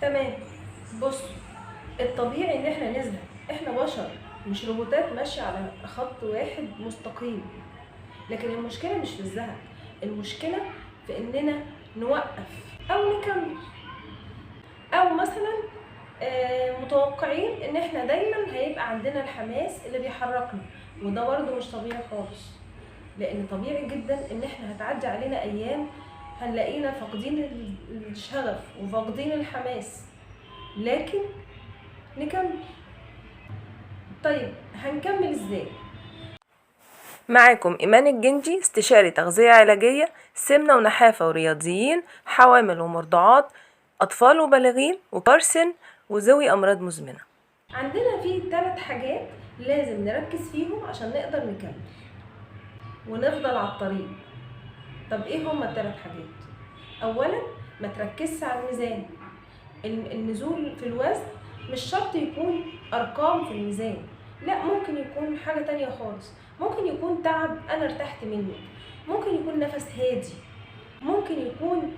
تمام. بصوا، الطبيعي ان احنا نزهق، احنا بشر مش روبوتات ماشية على خط واحد مستقيم. لكن المشكلة مش في الزهق، المشكلة في اننا نوقف او نكمل، او مثلا متوقعين ان احنا دايما هيبقى عندنا الحماس اللي بيحركنا، وده برضه مش طبيعي خالص. لان طبيعي جدا ان احنا هتعدي علينا ايام هنلاقينا فاقدين الشغف وفاقدين الحماس، لكن نكمل. طيب هنكمل ازاي؟ معاكم إيمان الجندي، استشاري تغذية علاجية، سمنة ونحافة ورياضيين، حوامل ومرضعات، أطفال وبالغين وكبار سن وذوي أمراض مزمنة. عندنا في 3 حاجات لازم نركز فيهم عشان نقدر نكمل ونفضل على الطريق. طب ايه هما ال3 حاجات؟ اولا، ما تركزش على الميزان. النزول في الوزن مش شرط يكون ارقام في الميزان، لا، ممكن يكون حاجة تانية خالص. ممكن يكون تعب انا ارتحت منه، ممكن يكون نفس هادي، ممكن يكون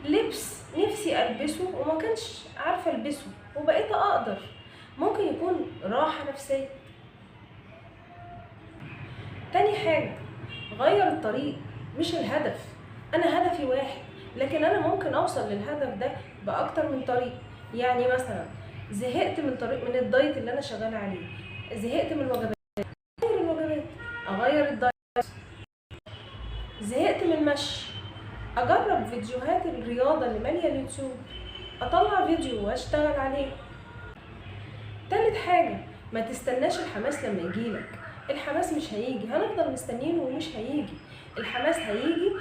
لبس نفسي البسه وما كانش عارفة البسه وبقيت اقدر، ممكن يكون راحة نفسية. تاني حاجة، غير الطريق مش الهدف. انا هدفي واحد، لكن انا ممكن اوصل للهدف ده باكتر من طريق. يعني مثلا زهقت من طريق من الدايت اللي انا شغالة عليه، زهقت من الوجبات، اغير الوجبات، اغير الدايت. زهقت من المشي، اجرب فيديوهات الرياضة اللي مالية اليوتيوب، اطلع فيديو واشتغل عليه. تالت حاجة، ما تستناش الحماس لما يجيلك. الحماس مش هيجي، هنفضل مستنينه ومش هيجي. الحماس هيجي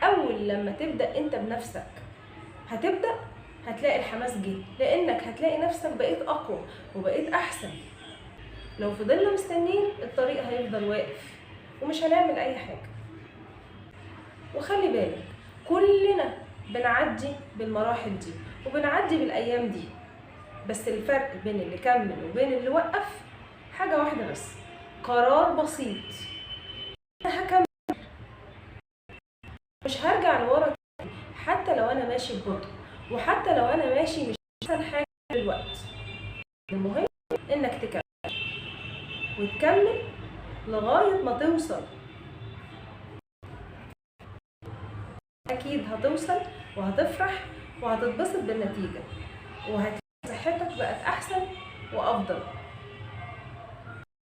اول لما تبدأ انت بنفسك. هتبدأ هتلاقي الحماس جه، لانك هتلاقي نفسك بقيت اقوى وبقيت احسن. لو فضلنا مستنيين الطريق هيفضل واقف ومش هنعمل اي حاجة. وخلي بالك، كلنا بنعدي بالمراحل دي وبنعدي بالايام دي، بس الفرق بين اللي كمل وبين اللي وقف حاجة واحدة بس، قرار بسيط. انا هكمل، مش هرجع لورا تاني، حتى لو انا ماشي ببطء وحتى لو انا ماشي مش احسن حاجة دلوقتي. المهم انك تكمل وتكمل لغاية ما توصل. اكيد هتوصل وهتفرح وهتتبسط بالنتيجة، وهتلاقي صحتك بقت احسن وافضل.